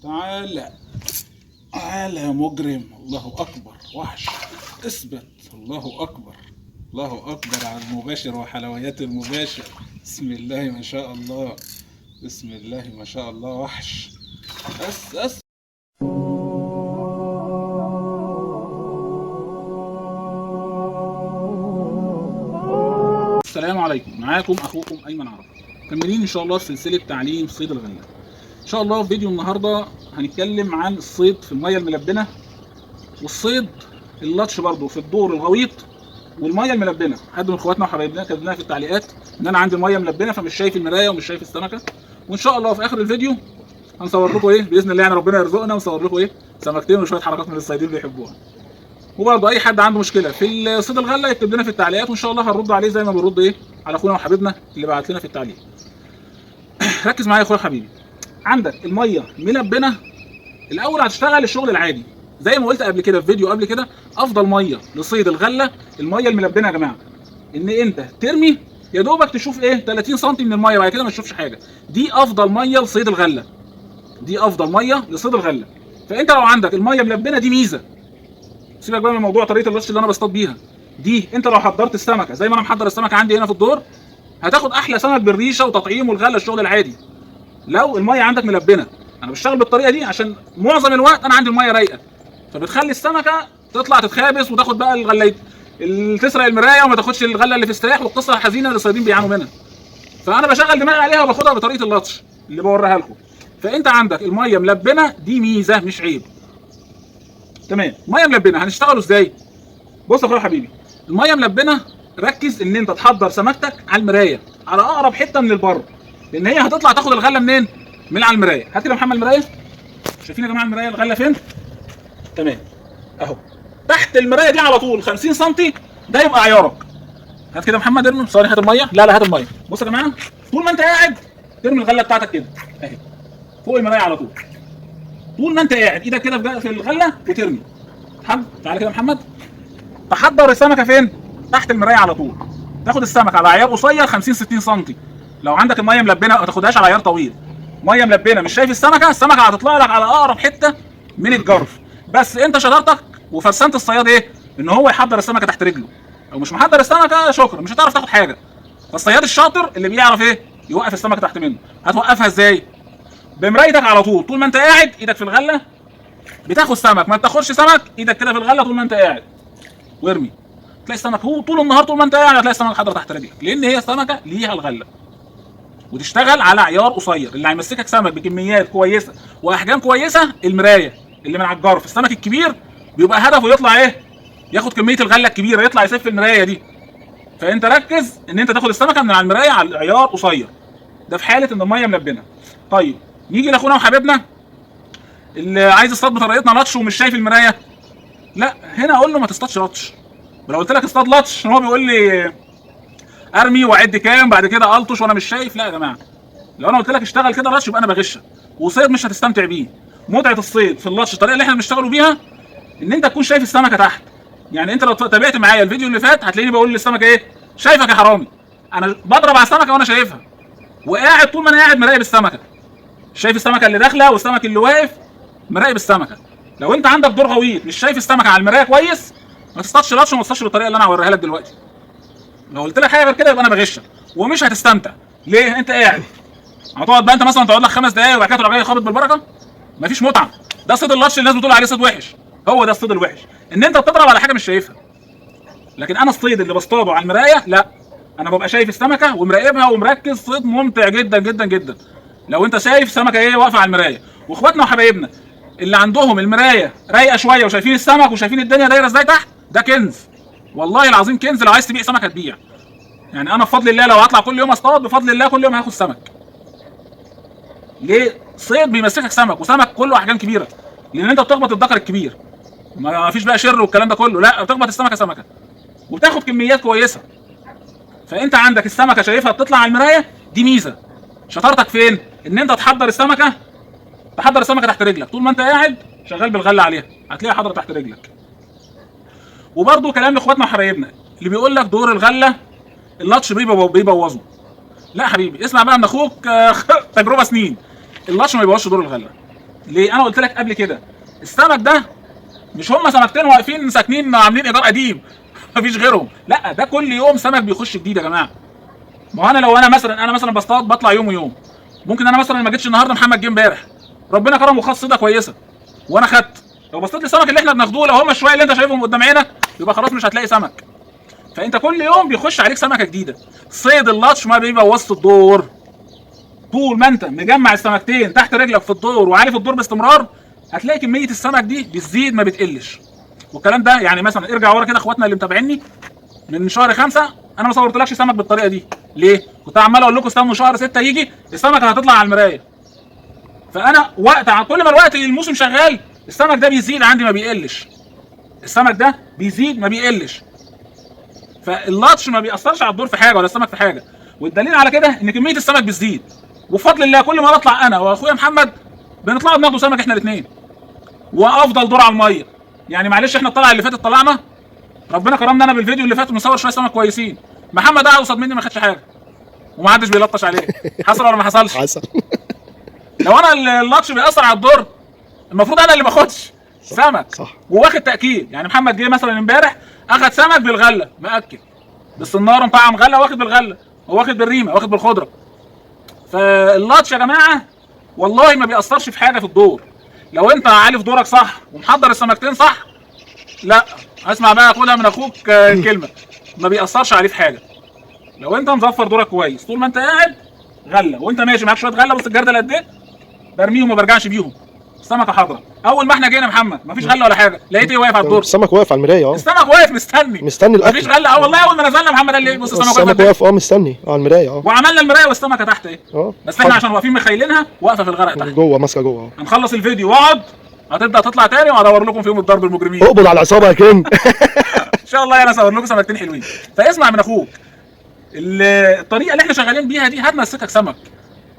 تعالى تعالى يا مجرم. الله اكبر، وحش، اثبت. الله اكبر، الله اكبر على المباشر وحلويات المباشر. بسم الله ما شاء الله، بسم الله ما شاء الله، وحش. اس اس. السلام عليكم، معاكم اخوكم ايمن عرفة. مكملين ان شاء الله في سلسلة تعليم صيد الغلة. ان شاء الله في فيديو النهارده هنتكلم عن الصيد في المية الملبنه، والصيد اللطش برضو في الدور الغويط والمية الملبنه. حد من اخواتنا وحبايبنا كتب لنا في التعليقات ان انا عندي المية ملبنه فمش شايف المراية ومش شايف السمكة، وان شاء الله في اخر الفيديو هنصور لكم ايه باذن الله، يعني ربنا يرزقنا ونصور لكم ايه سمكتين وشوية حركات من الصيادين بيحبوها. وبرضه اي حد عنده مشكلة في صيد الغلة يكتب لنا في التعليقات، وان شاء الله هنرد عليه زي ما بنرد ايه على اخونا وحبيبنا اللي بعت لنا في التعليق. ركز معايا يا اخويا حبيبي، عندك المية ملبنه الاول هتشتغل الشغل العادي زي ما قلت قبل كده في فيديو قبل كده. افضل مية لصيد الغلة المية الملبنه يا جماعة، ان انت ترمي يا دوبك تشوف ايه 30 سم من المية، بعد كده ما تشوفش حاجة. دي افضل مية لصيد الغلة، دي افضل مية لصيد الغلة. فانت لو عندك المية ملبنه دي ميزة. سيبك بقى من موضوع طريقه اللطش اللي انا بصطاد بيها دي، انت لو حضرت السمكة زي ما انا محضر السمكة عندي هنا في الدور هتاخد احلى سمك بالريشه وتطعيم والغلة الشغل العادي. لو المية عندك ملبنه، انا بشتغل بالطريقة دي عشان معظم الوقت انا عندي المية رايقة، فبتخلي السمكة تطلع تتخابس وتاخد بقى الغلة اللي تسرق المراية وما تاخدش الغلة اللي في السلاح، والقصه الحزينة اللي الصيادين بيعانوا منها. فانا بشغل دماغي عليها وباخدها بطريقة اللطش اللي بوريها لكم. فانت عندك المية ملبنه دي ميزة مش عيب. تمام، مية ملبنه هنشتغله ازاي؟ بص يا اخويا حبيبي، المية ملبنه ركز ان انت تحضر سمكتك على المراية، على اقرب حتة من البر، لان هي هتطلع تاخد الغلة منين؟ من على المراية. هات كده يا محمد المراية. شايفين يا جماعة المراية الغلة فين؟ تمام اهو تحت المراية دي على طول 50 سم، ده يبقى عيارك. هات كده يا محمد، ارمي ثواني، هات المية. لا لا هات المية. بص يا جماعة، طول ما انت قاعد ترمي الغلة بتاعتك كده اهي فوق المراية على طول. طول ما انت قاعد ايدك كده في الغلة وترمي. حب تعالى كده يا محمد، تحضر السمكة فين؟ تحت المراية على طول. تاخد السمكة على عيار قصير 50 60 سم. لو عندك المية ملبنه ما تاخدهاش على عيار طويل. مية ملبنه مش شايف السمكة، السمكة هتطلع لك على اقرب حتة من الجرف. بس انت شطارتك وفرسانه الصياد ايه؟ ان هو يحضر السمكة تحت رجله. لو مش محضر السمكة شكرا مش هتعرف تاخد حاجة. فالصياد الشاطر اللي بيعرف ايه؟ يوقف السمكة تحت منه. هتوقفها ازاي؟ بمرايتك على طول. طول ما انت قاعد ايدك في الغلة بتاخد سمك، ما بتاخدش سمك ايدك كده في الغلة طول ما انت قاعد وارمي. تلاقي السمك هو طول النهار طول ما انت قاعد هتلاقي السمك حاضره تحت رجلك، لان هي السمكة ليها الغلة. وتشتغل على عيار قصير. اللي هيمسكك سمك بكميات كويسة واحجام كويسة المراية اللي من على الجرف. السمك الكبير بيبقى هدفه يطلع ايه؟ ياخد كمية الغلة الكبيرة، يطلع يسف المراية دي. فانت ركز ان انت تاخد السمكة من على المراية على عيار قصير. ده في حاله ان المية ملبنه. طيب نيجي لاخونا وحبيبنا اللي عايز يصطاد بطريقتنا لطش ومش شايف المراية. لا هنا اقول له ما تصطادش لطش. ولو قلت لك اصطاد لطش هو بيقول لي ارمي واعد كام بعد كده الطش وانا مش شايف. لا يا جماعة، لو انا قلت لك اشتغل كده لطش يبقى انا بغشك، وصيد مش هتستمتع بيه. متعه الصيد في اللطش الطريقة اللي احنا بنشتغلوا بيها ان انت تكون شايف السمكة تحت. يعني انت لو تابعت معايا الفيديو اللي فات هتلاقيني بقول للسمكه ايه؟ شايفك يا حرامي. انا بضرب على السمكة وانا شايفها، وقاعد طول ما انا قاعد مراقب السمكة، شايف السمكة اللي داخله والسمك اللي واقف، مراقب السمكة. لو انت عندك دور غويط مش شايف السمكة على المراية كويس ما تصطادش لطش وما تصطادش بالطريقة اللي انا هوريها لك دلوقتي. لو قلت لك حاجة غير كده يبقى انا بغشك ومش هتستمتع. ليه؟ انت قاعد هتقعد بقى انت مثلا تقعد لك 5 دقايق وبعد كده تروح جاي خابط بالبركة، مفيش متعه. ده صيد اللطش اللي الناس بتقول عليه صيد وحش، هو ده الصيد الوحش، ان انت بتضرب على حاجة مش شايفها. لكن انا الصيد اللي بصطاده على المراية لا، انا ببقى شايف السمكة ومراقبها ومركز. صيد ممتع جدا جدا جدا لو انت شايف سمكة ايه واقفة على المراية. واخواتنا وحبايبنا اللي عندهم المراية رايقة شوية وشايفين السمك وشايفين الدنيا دايرة ازاي تحت، ده كنز والله العظيم كنز. لو عايز تبيع سمك هتبيع. يعني انا بفضل الله لو هطلع كل يوم اصطاد بفضل الله كل يوم هاخد سمك. ليه؟ صيد بيمسكك سمك، وسمك كله احجام كبيرة، لان انت بتخبط الذكر الكبير، ما فيش بقى شر والكلام ده كله، لا بتخبط السمكة سمكة وبتاخد كميات كويسة. فانت عندك السمكة شايفها بتطلع على المراية، دي ميزة. شطارتك فين؟ ان انت تحضر السمكة، تحضر السمكة تحت رجلك طول ما انت قاعد شغال بالغله عليها، هتلاقيها حاضره تحت رجلك. وبرده كلام لاخواتنا وحبايبنا اللي بيقول لك دور الغلة اللطش بيبوظه. لا حبيبي اسمع بقى من اخوك تجربه سنين، اللطش ما بيبوظش دور الغلة. ليه؟ انا قلت لك قبل كده السمك ده مش هم سمكتين واقفين ساكنين عاملين ايجار قديم مفيش غيرهم، لا ده كل يوم سمك بيخش جديد يا جماعة. ما هو انا لو انا مثلا بصطاد بطلع يوم ويوم، ممكن انا مثلا ما جيتش النهارده، محمد جه امبارح، ربنا كرمه وخد صيده كويسة وانا خدت. لو بصيت للسمك اللي احنا بناخدوه، لو هم شوية اللي انت شايفهم قدام عينك، يبقى خلاص مش هتلاقي سمك. فانت كل يوم بيخش عليك سمكة جديدة. صيد اللطش ما بيبقى وسط الدور. طول ما انت مجمع السمكتين تحت رجلك في الدور وعارف الدور باستمرار، هتلاقي كمية السمك دي بتزيد ما بتقلش. والكلام ده يعني مثلا ارجع ورا كده اخواتنا اللي متابعيني من شهر 5، انا ما صورتلكش سمك بالطريقة دي. ليه؟ كنت عمال اقول لكم استنوا شهر 6 يجي السمكة هتطلع على المراية. فانا وقت كل ما الوقت الموسم شغال السمك ده بيزيد عندي ما بيقلش. السمك ده بيزيد ما بيقلش. فاللطش ما بيأثرش على الدور في حاجة ولا السمك في حاجة. والدليل على كده ان كمية السمك بتزيد. وبفضل الله كل ما بطلع انا واخويا محمد بنطلع بناخده سمك احنا الاثنين. وافضل دور على المية. يعني معلش احنا الطلعة اللي فاتت طلعنا ربنا كرمنا انا بالفيديو اللي فات ومصور شوية سمك كويسين. محمد قعد قصاد مني ما خدش حاجة. وما حدش بيلطش عليه. حصل ولا ما حصلش؟ حصل. لو انا اللطش بيأثر على الدور المفروض انا اللي باخدش سمك. صح. وواخد تاكيل، يعني محمد جه مثلا امبارح اخد سمك بالغله مأكل بالصناره مطعم غله، واخد بالغله، واخد بالريمه، واخد بالخضره. فاللطش يا جماعة والله ما بيأثرش في حاجة في الدور. لو انت عارف دورك صح ومحضر السمكتين صح، لا اسمع بقى خدها من اخوك كلمة، ما بيأثرش عليه في حاجة. لو انت مظفر دورك كويس طول ما انت قاعد غله، وانت ماشي معاك شوية غله، بص الجردل قد ايه، برميهم وما برجعش بيهم، السمكة حاضره. اول ما احنا جينا محمد مفيش غله ولا حاجة، لقيت ايه واقف على الدور؟ السمك واقف على المراية. السمك واقف مستني مستني الاكل، مفيش غله. والله اول ما نزلنا محمد قال لي بص السمك واقف، مستني على المراية. وعملنا المراية والسمكه تحت ايه، بس احنا عشان واقفين مخيلينها واقفة في الغرق تحت جوه، ماسكه جوه. هنخلص الفيديو واقعد هتبدا تطلع تاني، وهدور لكم في يوم الضرب المجرمين. اقبض على العصابة يا كينج. ان شاء الله انا اصور لكم سمكتين حلوين. فاسمع من اخوك الطريقة اللي احنا شغالين بيها دي هتمسكك سمك،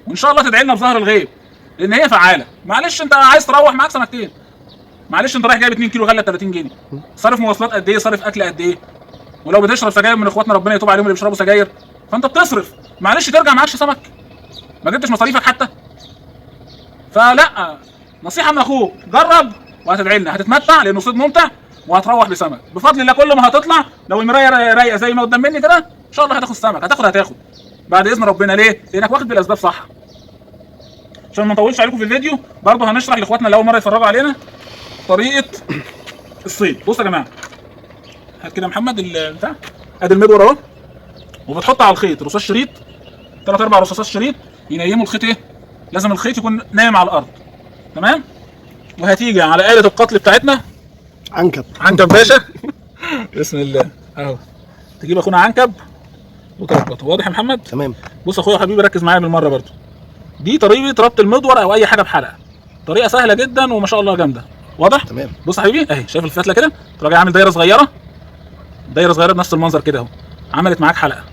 وان شاء الله تدعي لنا بظهر الغيب، لان هي فعاله. معلش انت عايز تروح معاك سمكتين، معلش انت رايح جايب 2 كيلو غله 30 جنيه، صارف مواصلات قد ايه، صارف اكل قد ايه، ولو بتشرب سجاير من اخواتنا ربنا يتوب عليهم اللي بيشربوا سجاير، فانت بتصرف. معلش ترجع معكش سمك، ما جبتش مصاريفك حتى. فلا، نصيحة من اخوك، جرب وهتدعي لنا، هتتمتع لانه صيد ممتع، وهتروح بسمك بفضل الله. كل ما هتطلع لو المراية رايقة زي ما قدام مني كده ان شاء الله هتاخد سمك، هتاخد بعد اذن ربنا. ليه؟ لانك واخد بالاسباب صح. عشان ما نطولش عليكم في الفيديو برضه هنشرح لاخواتنا اللي اول مرة يتفرجوا علينا طريقه الصيد. بصوا يا جماعة، هات كده يا محمد البتاع، ادي المدور اهو، وبتحط على الخيط رصاص شريط، 3 4 رصاصات شريط ينيموا الخيط. ايه؟ لازم الخيط يكون نايم على الارض، تمام؟ وهتيجي على آلة القتل بتاعتنا، عنكب، عنكب باشا. بسم الله اهو، تجيب اخونا عنكب وتربطه. واضح يا محمد؟ تمام. بص اخويا حبيبي ركز معايا بالمرة برضو، دي طريقه ربط المدور او اي حاجة بحلقة، طريقه سهلة جدا وما شاء الله جامدة. واضح؟ تمام. بص يا حبيبي اهي، شايف الفتله كده؟ تراجع عامل دايرة صغيرة، دايرة صغيرة بنفس المنظر كده اهو، عملت معاك حلقة.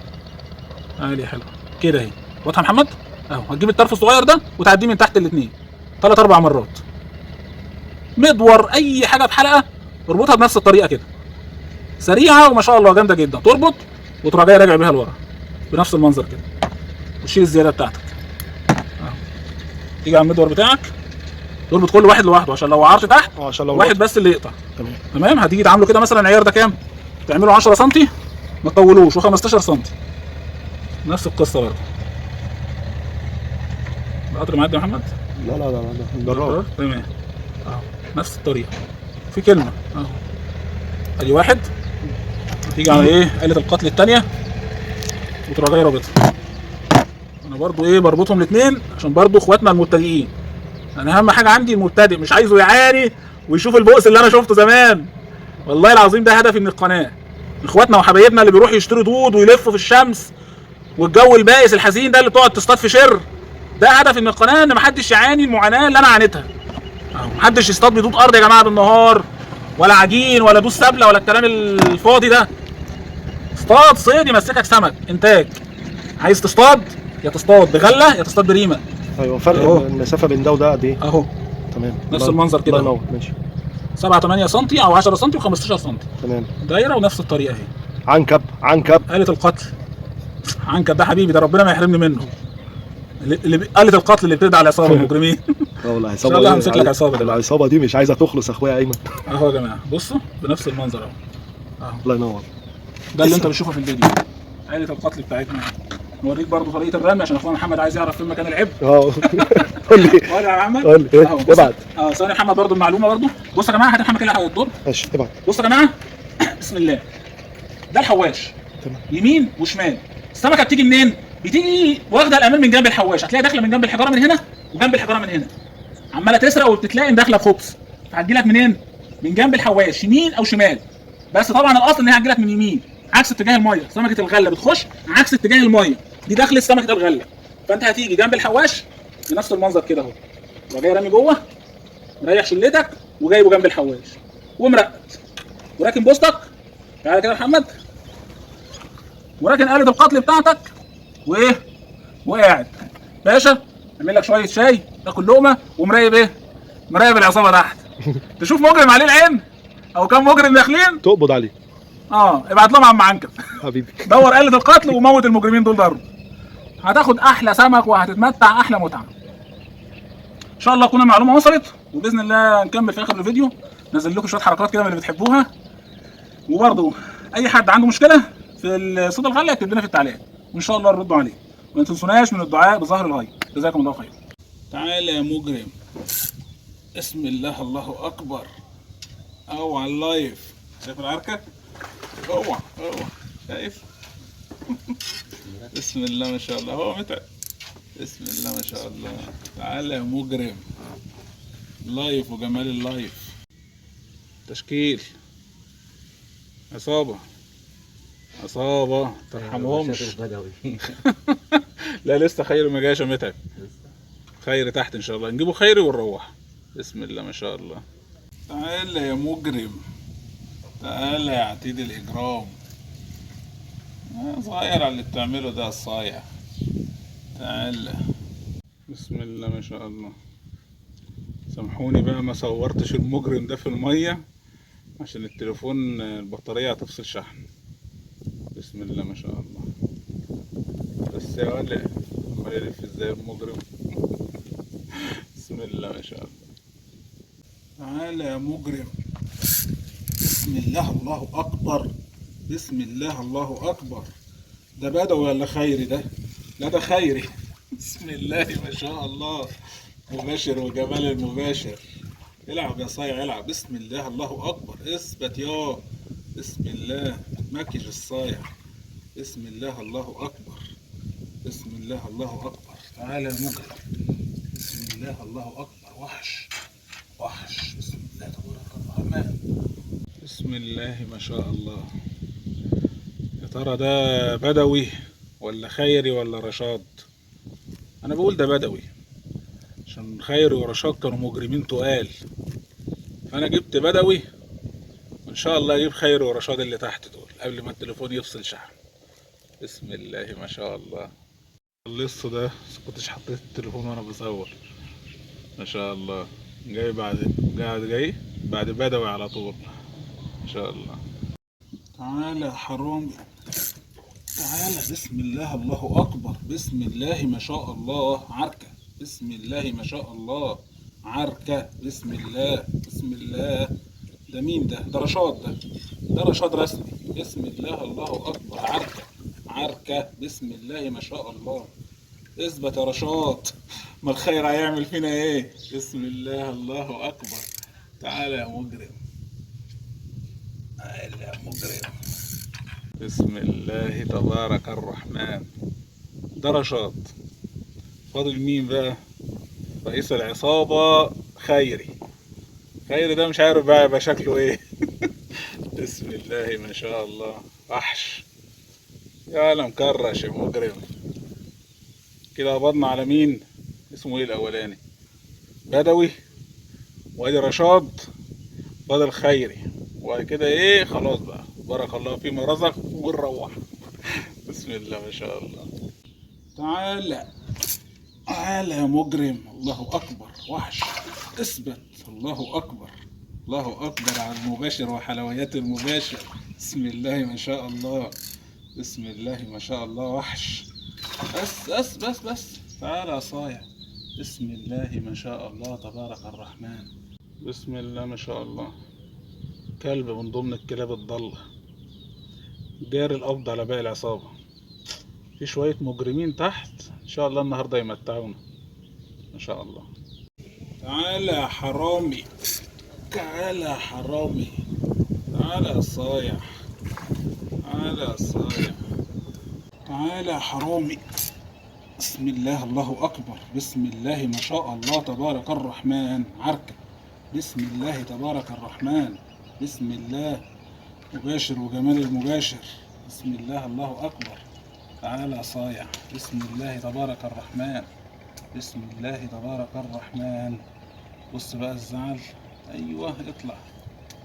عالي حلو كده اهي. واضحة يا محمد؟ اهو هتجيب الطرف الصغير ده وتعديه من تحت الاثنين 3 4 مرات. مدور اي حاجة بحلقة اربطها بنفس الطريقة كده، سريعة وما شاء الله جامدة جدا. تربط وتروح جاي راجع بيها لورا بنفس المنظر كده، وتشيل الزيادة بتاعتك. اهو تيجي على المدور بتاعك تربط كل واحد لوحده، عشان لو وعرت تحت عشان لو واحد بس اللي يقطع. تمام. تمام. هتيجي تعامله كده مثلا العيار ده كام؟ تعمله 10 سم، ما تطولوش، و15 سم نفس القصة برضه. القطر معدي يا محمد؟ لا لا لا لا، جرار. تمام اهو نفس الطريقة. في كلمة اهو، ادي واحد. هتيجي على ايه؟ آلة القتل الثانية وتروح جاي رابطها. انا برضو ايه بربطهم الاثنين عشان برضو اخواتنا المبتدئين، انا اهم حاجة عندي المبتدئ، مش عايزه يعاني ويشوف البؤس اللي انا شفته زمان. والله العظيم ده هدفي من القناة، اخواتنا وحبايبنا اللي بيروحوا يشتروا دود ويلفوا في الشمس والجو البائس الحزين ده اللي بتقعد تصطاد في شر، ده هدفي من القناة، ان محدش يعاني المعاناة اللي انا عانيتها. محدش يصطاد بدود ارض يا جماعة بالنهار، ولا عجين ولا دوس سبله ولا الكلام الفاضي ده. اصطاد صيد يمسكك سمك انتاج. عايز تصطاد يا تصطاد بغلة يا تصطاد بريمه. ايوه، فرق المسافة بين ده وده قد ايه؟ اهو تمام، نفس المنظر كده. الله ينور. ماشي. 7 8 سم او 10 سم و15 سم. تمام. دايرة ونفس الطريقة اهي. عنكب، عنكب، آلة القتل. عنكب ده حبيبي، ده ربنا ما يحرمني منه. اللي آلة القتل اللي بتدعي على العصابة المجرمين. اه والله ان شاء الله همسك لك عصابة دلوقتي. العصابة دي مش عايزه تخلص يا اخويا ايمن. اهو يا جماعة بصوا بنفس المنظر اهو. اهو الله ينور. ده اللي انت بتشوفه في الفيديو، آلة القتل بتاعتنا. نوريك برضو طريقه الرمي عشان اخونا محمد عايز يعرف فين مكان العب. اه قول لي ولا يا محمد قول لي اهو بص. ابعت. ثواني محمد برضو المعلومة برضو. بصوا يا جماعة، هات محمد كده على الدور. ماشي ابعت. بصوا يا جماعة بسم الله، ده الحواش. تمام. يمين وشمال. السمكة بتيجي منين؟ بتيجي واخده الامان من جنب الحواش، هتلاقيها داخله من جنب الحجارة من هنا وجنب الحجارة من هنا، عماله تسرق وبتتلاقي داخله بخبز. فهتجي لك منين؟ من جنب الحواش يمين او شمال، بس طبعا الاصل ان هي هتجي لك من يمين عكس اتجاه المية. سمكة الغلة بتخش عكس اتجاه المية، دي دخلت سمكة الغلة. فانت هتيجي جنب الحواش بنفس المنظر كده اهو، وجاي رامي جوه، مريح شلتك وجايبه جنب الحواش ومرقد وراكن بوستك. تعالى كده يا محمد، وراكن آلة القتل بتاعتك وايه، وقاعد باشا اعمل لك شوية شاي، تاكل لقمة، ومراقب ايه؟ مراقب العصابة تحت. تشوف مجرم عليه العين او كم مجرم داخلين، تقبض عليه ابعت لهم عم عنكب. حبيبي. دور آلة القتل وموت المجرمين دول ضرب، هتاخد احلى سمك وهتتمتع احلى متعه. ان شاء الله تكون المعلومة وصلت، وباذن الله نكمل في اخر الفيديو، نزل لكم شوية حركات كده من اللي بتحبوها. وبرده اي حد عنده مشكلة في صيد الغلة يكتب لنا في التعليقات وان شاء الله نرد عليه. وما تنسوناش من الدعاء بظهر الغيب. جزاكم الله خير. تعالى يا مجرم، بسم الله الله اكبر. اوعى ال live، شايف العركه؟ اوعى اوعى، شايف؟ بسم الله ما شاء الله، هو متعب. بسم الله ما شاء الله. تعالى يا مجرم، live وجمال ال live. تشكيل عصابة، عصابة ترحمهمش. لا لسه خيري ما جاش يا متعب، خيري تحت ان شاء الله، نجيبه خيري ونروح. بسم الله ما شاء الله. تعالى يا مجرم، تعالى يا عتيد الاجرام. صغير على اللي بتعمله ده الصايع. تعالى. بسم الله ما شاء الله. سامحوني بقى ما صورتش المجرم ده في المية عشان التليفون البطارية هتفصل شحن. بسم الله ما شاء الله. بس يا ولد عمال يلف ازاي المجرم. بسم الله ما شاء الله. تعالى يا مجرم. بسم الله الله اكبر. بسم الله الله اكبر. ده بدوي ولا خيري ده؟ لا ده خيري. بسم الله ما شاء الله. مباشر وجمال المباشر. العب يا صايع العب. بسم الله الله اكبر. اثبت يا بسم الله. مكج الصايع. بسم الله الله اكبر. بسم الله الله اكبر. تعالى يا مجرم. بسم الله الله اكبر. وحش وحش. بسم الله تبارك الرحمن. بسم الله ما شاء الله. يا ترى ده بدوي ولا خيري ولا رشاد؟ انا بقول ده بدوي عشان خيري ورشاد كانوا مجرمين تقال، فانا جبت بدوي وان شاء الله اجيب خيري ورشاد اللي تحت دول قبل ما التليفون يفصل شحن. بسم الله ما شاء الله. لسه ده بس كنتش حطيت التليفون وانا بصور. ما شاء الله جاي بعد جاي بعد بدوي على طول ما شاء الله. تعالى يا حرامي تعالى. بسم الله الله اكبر. بسم الله ما شاء الله. عركة. بسم الله ما شاء الله. عركة. بسم الله بسم الله. ده مين ده؟ ده رشاد. ده رشاد رسمي. بسم الله الله اكبر. عركة عركة. بسم الله ما شاء الله. اثبت يا رشاد، ما الخير هيعمل فينا ايه. بسم الله الله اكبر. تعالى يا مجرم تعالى يا مجرم. بسم الله تبارك الرحمن. ده رشاد. فاضل مين بقى؟ رئيس العصابة خيري. خيري ده مش عارف بقى يبقى شكله ايه. بسم الله ما شاء الله. وحش يا مكرش يا مجرم. كده قبضنا على مين؟ اسمه ايه الاولاني؟ بدوي، وادي رشاد، فاضل خيري، وبعد كده ايه؟ خلاص بقى، بارك الله فيما رزق ونروح. بسم الله ما شاء الله. تعالى تعالى يا مجرم. الله اكبر. وحش. اثبت. الله اكبر. الله اكبر على المباشر وحلويات المباشر. بسم الله ما شاء الله. بسم الله ما شاء الله. وحش. بس بس بس بس. تعالى يا صايع بسم الله ما شاء الله تبارك الرحمن. بسم الله ما شاء الله. كلب من ضمن الكلاب الضالة، جاري القبض على باقي العصابة. في شوية مجرمين تحت، إن شاء الله النهاردة يمتعونا ما شاء الله. تعالى يا حرامي، تعالى يا حرامي، تعالى يا صايع، تعالى يا صايع، تعالى يا حرامي. بسم الله الله أكبر. بسم الله ما شاء الله تبارك الرحمن. عركة. بسم الله تبارك الرحمن. بسم الله مباشر وجمال المباشر. بسم الله الله أكبر. تعالى يا صايع. بسم الله تبارك الرحمن. بسم الله تبارك الرحمن. بص بقى الزعل. أيوه اطلع.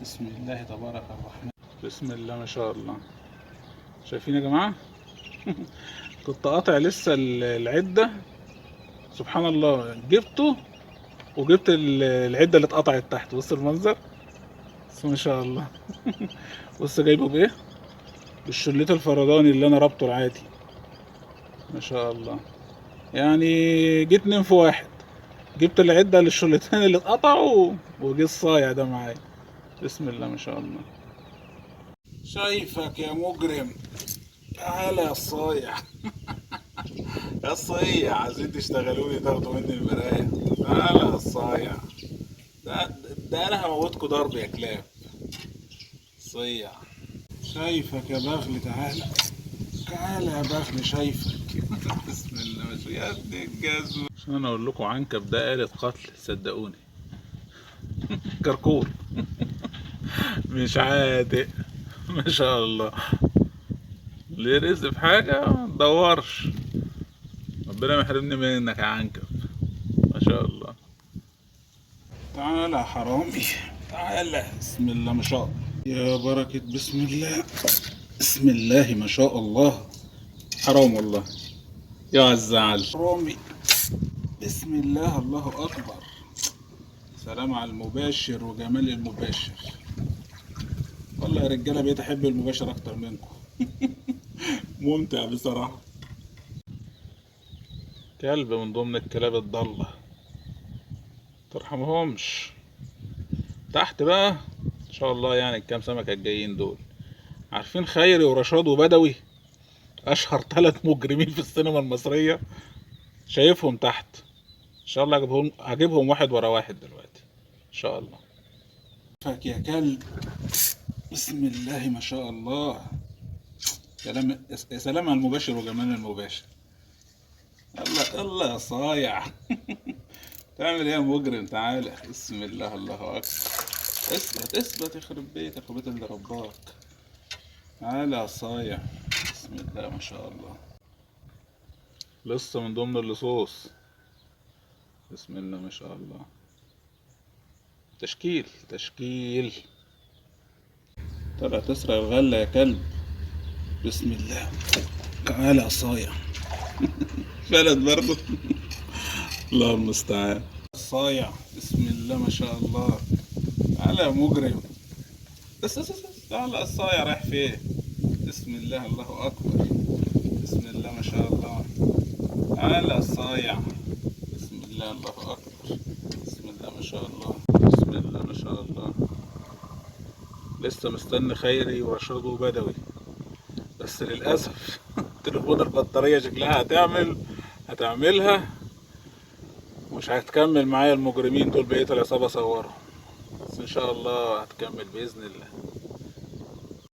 بسم الله تبارك الرحمن. بسم الله ما شاء الله. شايفين يا جماعة؟ كنت قاطع لسه العدة، سبحان الله جبته وجبت العدة اللي اتقطعت تحت. بص المنظر، بس ما شاء الله. بص جايبه بايه؟ بالشليت الفرداني اللي انا ربطه العادي ما شاء الله. يعني جيت 2 في 1، جبت العدة للشلتين اللي اتقطعوا وجه الصايع ده معايا. بسم الله ما شاء الله. شايفك يا مجرم، تعالى يا صايع. يا صايع، عايزين تشتغلوني تاخدوا مني المراية. تعالى يا صايع، ده انا هموتكوا ضرب يا كلاب. صيع. شايفك يا بغل، تعالى تعالى يا بغل، شايفك. بسم الله ما شاء الله. يا ابن الجزمة. عشان انا اقول لكم عنكب ده آلة قتل، صدقوني. كركور مش عادي ما شاء الله. ليه رزق في حاجة ما تدورش، ربنا ما يحرمني منك يا عنكب ما شاء الله. تعالى يا حرامي، تعالى. بسم الله ما شاء الله. يا بركة. بسم الله، بسم الله ما شاء الله. حرام والله يا الزعل. حرامي. بسم الله الله أكبر. سلام على المباشر وجمال المباشر. والله يا رجالة بقيت أحب المباشر أكتر منكم. ممتع بصراحة. كلب من ضمن الكلاب الضالة، ترحمهمش. تحت بقى إن شاء الله يعني الكام سمكة الجايين دول. عارفين خيري ورشاد وبدوي، أشهر 3 مجرمين في السينما المصرية، شايفهم تحت. إن شاء الله هجيبهم واحد ورا واحد دلوقتي إن شاء الله. فك يا كلب. بسم الله ما شاء الله. يا سلام على المباشر وجمال المباشر. الله الله يا صايع. تعمل ايه يا مجرم؟ تعالى. بسم الله الله اكبر. اثبت اثبت، يخرب بيتك وبيت اللي رباك. تعالى يا صايع. بسم الله ما شاء الله. لسه من ضمن اللصوص. بسم الله ما شاء الله. تشكيل تشكيل. طلع تسرق الغلة يا كلب. بسم الله. تعالى يا صايع. بلد برضه. الله المستعان. صايع. بسم الله ما شاء الله. تعالى يا مجرم. بس بس بس. تعالى يا صايع، رايح فين؟ بسم الله الله اكبر. بسم الله ما شاء الله. تعالى يا صايع. بسم الله الله اكبر. بسم الله ما شاء الله. بسم الله ما شاء الله. لسه مستني خيري ورشاد وبدوي، بس للاسف تليفون البطارية شكلها هتعملها مش هتكمل معايا. المجرمين دول بقية العصابة صورهم، بس ان شاء الله هتكمل بإذن الله.